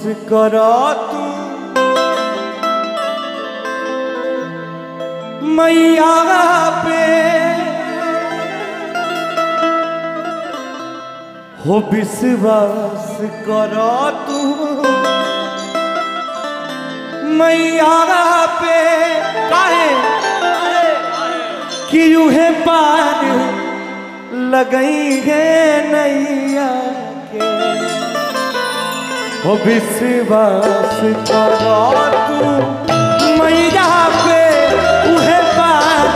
करा तू मैया पे हो विश्वास करा तू मैया पे काहे कि यूहे पार लगई है नैया के हो विश्वास करा तू मैया पे उहे पार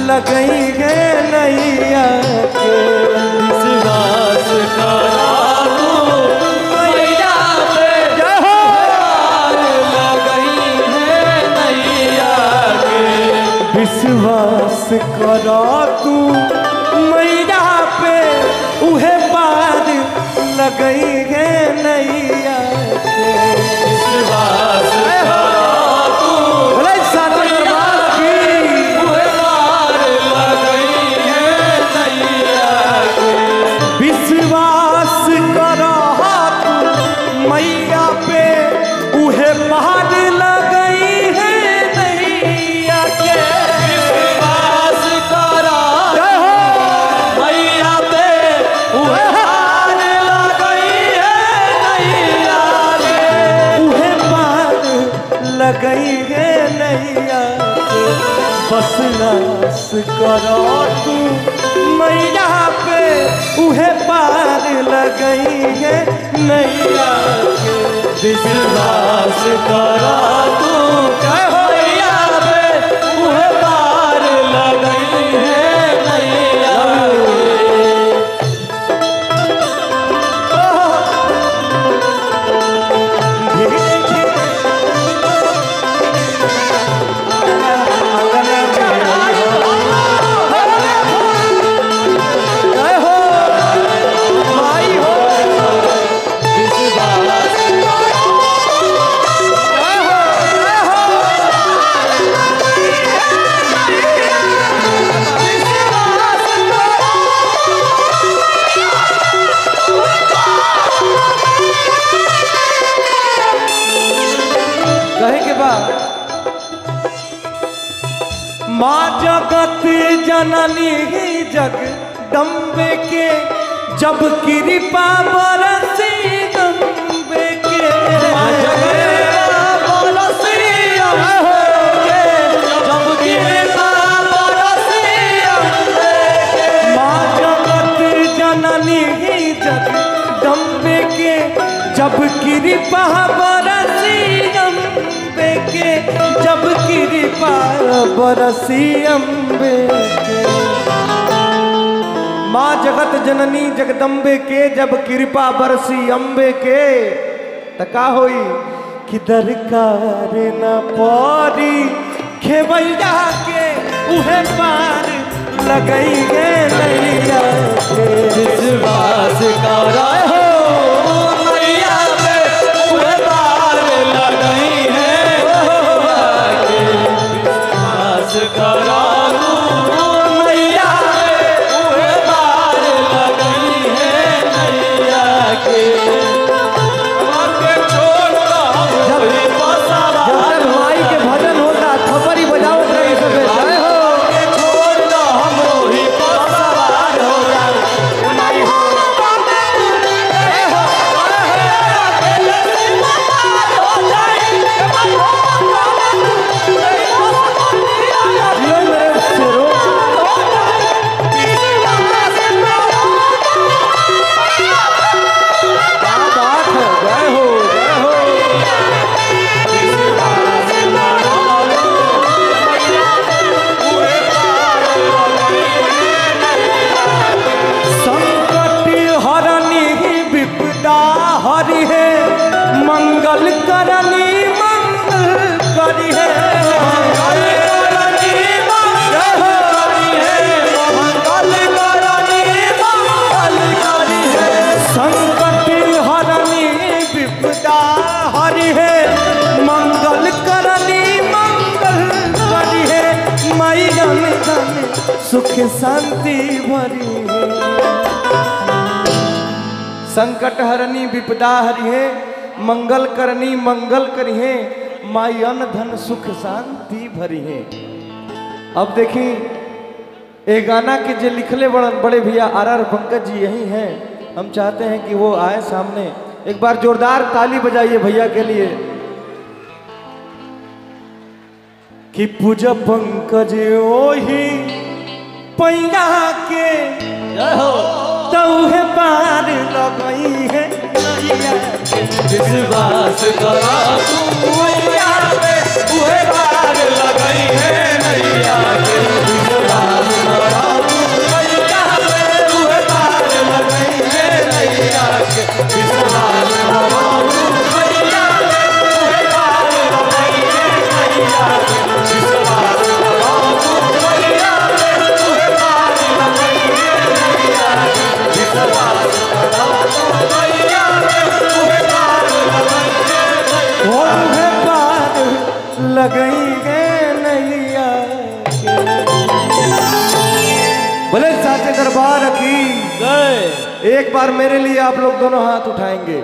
लगई है नैया के विश्वास करा तू मैया पे पार लगई है नैया के विश्वास करा तू मैया पे उहे पार लगई है नैया के विश्वास करा तू मैया पे उहे पार लगई है नैया के विश्वास करा तू मैया पे उहे पार लगई है नैया के विश्वास करा मैया पे उहे पार लगई है नैया के उहे पार लगई है नैया के बस नास करा तू मैया पे उहे पार लगई है नैया के विश्वास करा तू मैया पे उहे पार लगई है नैया के। जय हो माई हो विश्वास जय हो जय हो कहे के बाद माँ जगत जननी जगदम्बे के जब कृपा बरसी अम्बे के माँ जगत बरसी अम्बे के, जब कृपा बरसी अम्बे के। माँ जगत जननी जगदम्बे के जब कृपा बरसी अम्बे के जब कृपा बरसी अम्बे के माँ जगत जननी जगदम्बे के जब कृपा बरसी अम्बे के त का होई कि दरकार न परी खेवैया के उहे पार लगई है नैया के विश्वास करा हो मैया पे उहे पार लगई है नैया के। विश्वास करा तू मैया पे उहे पार लगई है नैया के। जब तक माई के भजन होता थपड़ी बजावत रही सब जय हो जियो मेरे शेरों। क्या बात है, जय हो जय हो। संकट हरनी विपदा हरि है मंगल करनी मंगल करी है संकट हरनी विपदा हरि है मंगल करनी मंगल करी है माई धन धन सुख शांति भरी है। संकट हरनी विपदा हरि है मंगल करनी मंगल करिहे, माई अन धन सुख शांति भरिहे। अब देखी एक गाना के जो लिखले बड़े भैया are are Pankaj ji यही हैं। हम चाहते हैं कि वो आए सामने। एक बार जोरदार ताली बजाइए भैया के लिए। कि पूजा पंकज ओही पैया के तौहे पार लगई है। विश्वास करा तू मैया पे उहे पार लगई है नैया के। विश्वास करा तू मैया पे उहे पार लगई है नैया के। विश्वास करा तू मैया पे उहे पार लगई है नैया के। विश्वास करा तू मैया पे उहे पार लगई है नैया के। विश्वास करा तू मैया पे उहे पार लगई है, उहे पार लगई है नैया के। बोले साचे दरबार की जय। एक बार मेरे लिए आप लोग दोनों हाथ उठाएंगे।